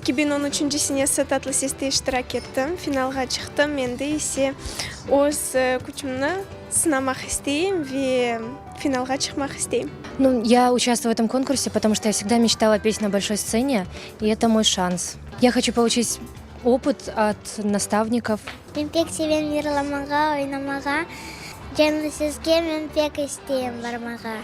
2013 senesi Tatlı seste iştirak ettim, finalğa çıqtım, endi ise öz küçümni sınamaq isteyim ve finalğa çıqmaq isteyim. Ну, я участвую в этом конкурсе, потому что я всегда мечтала петь на большой сцене, и это мой шанс. Я хочу получить опыт от наставников. Men pek sevem yırlamağa, oynamağa. Canlı seske men pek isteyim barmağa.